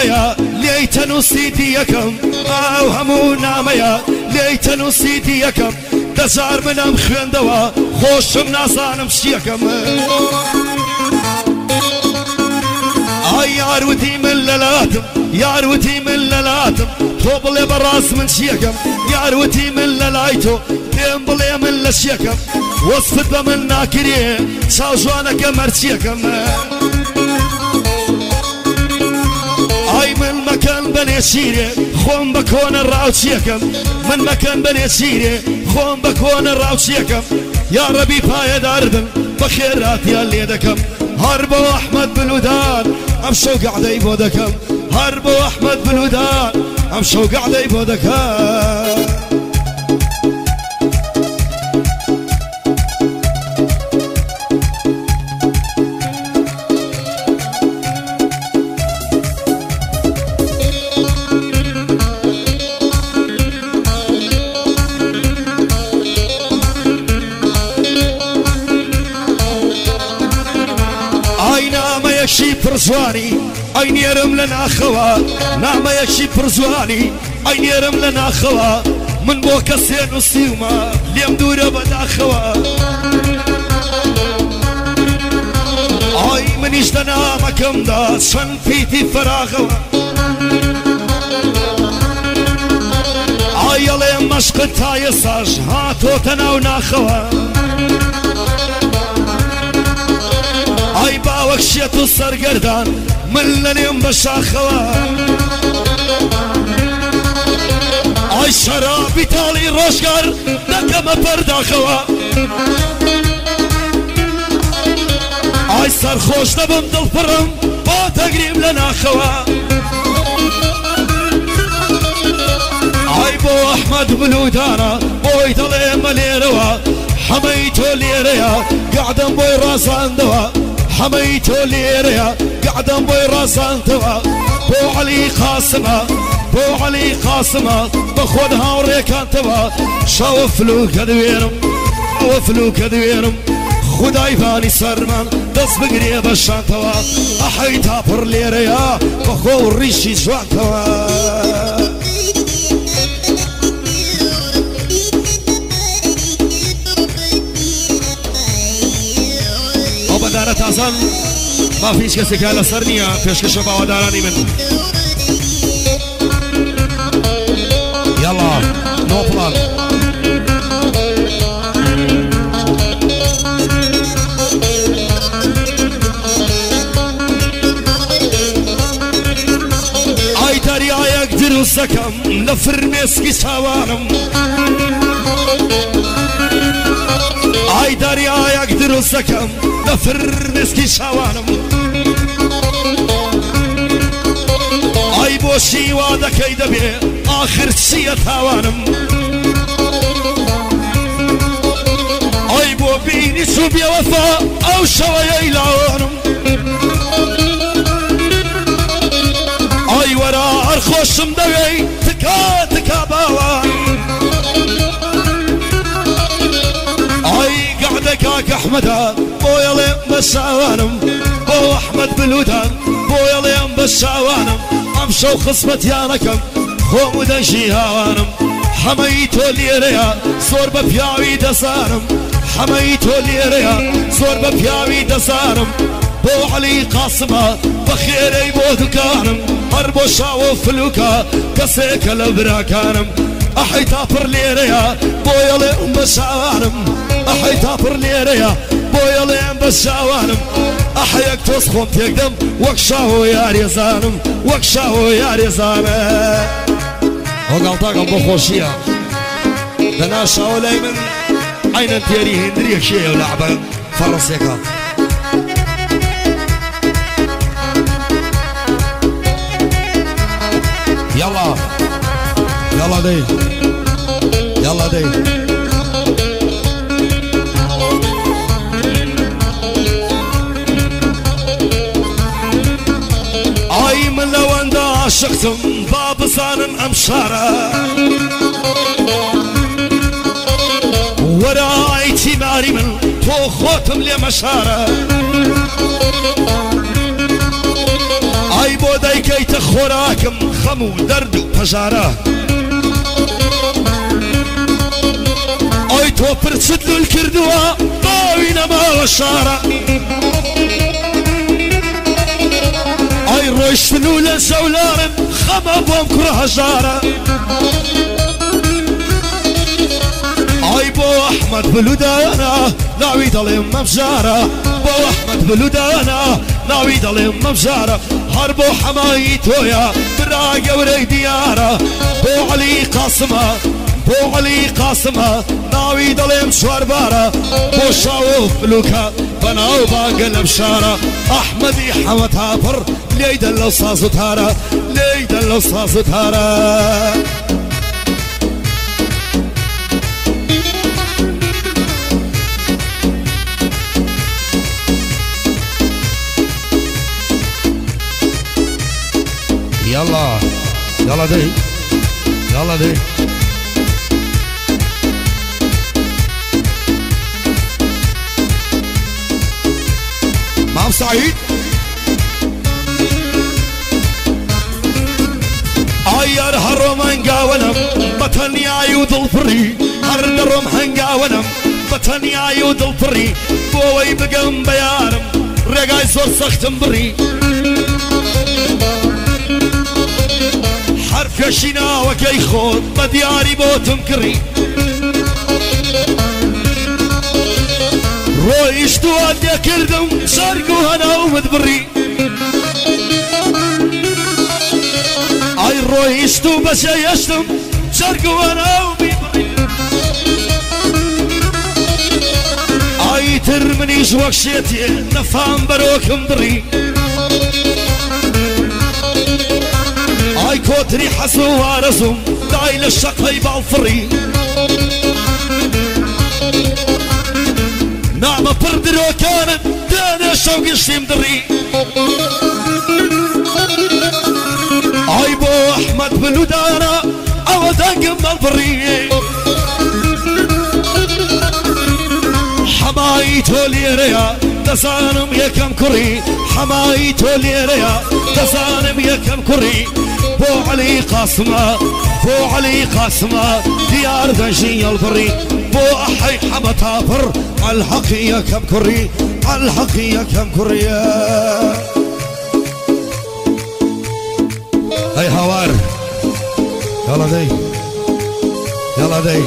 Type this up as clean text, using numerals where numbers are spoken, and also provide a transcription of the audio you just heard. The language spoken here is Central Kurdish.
نامەیە لێی تەنووسیتی یەکەم، ئەو هەموو نامەیە لێی تەنووسیتی یەکەم، دەجار منم خوێندەوە خۆشم نازانم چیەکەم. ئای یاروتی من لەلاتم، یاروتی من لەلاتم، تۆ بڵێ بەڕاست من چیەکەم، یاروتی من لەلای تۆ پێم بڵێ من لە چیەکەم، وەسفت بە من ناکرێ چاوجوانەکە مەرچیەکەم. ئای من مەکەن بە نێچیرێ خۆم بە کۆنە ڕاوچیەکەم، من مەکەن بە نێچیرێ خۆم بە کۆنە ڕاوچیەکەم، یا ڕەبی پایەدار بن بە خێراتیان لێ دەکەم، هەر بۆ ئەحمەد بلودان ئەم شەو گەعدەی بۆ دەکەم، هەر بۆ ئەحمەد بلودان ئەم شەو گەعدەی بۆ دەکەم. ئای نامەیەکی پڕزوانی ئەی نێرم لە ناخەوە، نامەیەکی پڕزوانی ئەی نێرم لە ناخەوە، من بۆ کەسێ نووسیومە لێم دوورە بەداخەوە. ئای منیش لە نامەکەمدا چەند پیتی فەراغەوە، ئای ئەڵێ مەشقت تا ئێساش هاتۆتە ناو ناخەوە، ئای باوەک شێت و سەرگەردان من لەنێم بە شاخەوە، ئای شەرابی تاڵی ڕۆژگار دەکەمە پەرداخەوە، ئای سەرخۆش دەبم دڵپڕم بۆ تەگریم لە ناخەوە. ئای بۆ ئەحمەد بلودانە بۆی دەڵێمە لێرەوە، حەمەی تۆ لێرەیە گەعدەم بۆی ڕازاندەوە، حەمەی تۆ لێرەیە گەعدەم بۆی ڕازاندەوە، بۆ عەلی قاسمە بۆ عەلی قاسمە بە خۆت هاوڕێکانتەوە، شەوە فلوکە دوێنم ئەوە فلوکە دوێنم، خودای بانی سەرمان دەست بگرێ بە شانتەوە، ئەحەی تا پڕ لێرەیە بە خۆ و ڕیشی جوانتەوە. ئەو بەدارە تازان مافی هیچ کەسێکیان لەسەر نییە، پێشکەشە باوەدارانی من. یاڵا نۆ پڵان. ئای دەریایەک دروست دەکەم لە فرمێسکی چاوانم، ئای دەریایەک دروست دەکەم لە فرمێسکی چاوانم، ئای بۆچی وا دەکەی دەبێ ئاخر چییە تاوانم، ئای بۆ بینی چوو بێوەفا ئەو شەوەیەی لاوانم، ئای وەرە هەر خۆشم دەوێی تکا تکا باوان، ئای گەعدە کاک ئەحمەدە بۆیەڵێم بە چاوانم، بۆ ئەحمەد بلودان بۆیەڵێم بە چاوانم، ئەم شەو خزمەتیانەکەم خۆم و دەنگی هاوانم، حەمەی تۆ لێرەیە زۆر بە پیاوی دەزانم، حەمەی تۆ لێرەیە زۆر بە پیاوی دەزانم، بۆ عەلی قاسمە بە خێرەی بۆ دوکانم، هەر بۆ شاوە فلوکە کەسێکە لە براکانم، ئەحەی تا پڕ لێرەیە بۆیەڵێم بە چاوانم، ئەحەی تا پڕ لێرەیە بۆیەڵێم بە چاوانم، ئەحەیەک تۆز خۆم تێکدەم وەک شاهۆ یارێزانم، وەک شاهۆ یارێزانە. هۆگاڵتاگەم بۆ خۆشییە دەنا شاوە لای من عینەن تێری هێندریەکیەیە و لەعبە فەڕەنسیەکە. يلا يلا دي يلا دي. ئای من لەوەندە عاشقتم با بزانن ئەم شارە، وەرە ئای تیماری من تۆ خۆتم لێ مەشارە، ئای بۆ دایکەی بۆتە خۆراکم خەم و دەرد و پەژارە. ئای تۆ پرچت لول کردووە باوی نەماوە شارە. ئای ڕۆیشتن و لە زەولارم خەمە بۆم کوڕە هەژارە. ئای بۆ ئەحمەد بلودانا ناوی دەڵێم مەمژارە. بۆ ئەحمەد بلودانا ناوی دەڵێم مەمژارە. هەر بۆ حەمایی تۆیە برا گەورەی دیارە. بۆ عەلی قاسمە بۆ عەلی قاسمە ناوی دەڵێم چواربارە. بۆ شاوە بلوکە بەناو بانگە لەم شارە. ئەحمەدی حەمەد هاپڕ لێی دەن لەو ساز و تارە لێی دەن لەو ساز و تارە. يلا يلا دي يلا دي. مام سعيد عير هرم هنقاونم بتنيا يودل فري. هر درم هنقاونم بتنيا يودل فري. بوي بقم بيارم رقاي زور سختم بري. حرفێکی ناوەکەی خۆت بە دیاری بۆتم کڕی. ڕۆیشتووە لێکردم سەرگ و هەناومت بڕی. ئای ڕۆیشت و بەجێهێشتم سەرگ و هەناومی بڕی. ئای تر منیش وەک شێتێ نەفام بەرۆکم بڕی. ئای کۆتری حەز و ئارەزوم دای لە شەقەی باڵفڕی. نامە پڕ درۆکانت دێنێ شەو گشتیم دڕی. ئای بۆ ئەحمەد بلودانا ئەوە دەنگم دەڵبڕی. حەمایی تۆ لێرەیە دەزانم یەکەم کوڕی. حەمایی تۆ لێرەیە دەزانم یەکەم کوڕی. بۆ عەلی قاسمە بۆ عەلی قاسمە دیار دەژی هەڵبڕی. بۆ ئەحەی حەمە تاپڕ عەلحەقی یەکەم کوڕی عەلحەقی یەکەم کوڕیە. ئەی هاوار يلا دي يلا دي.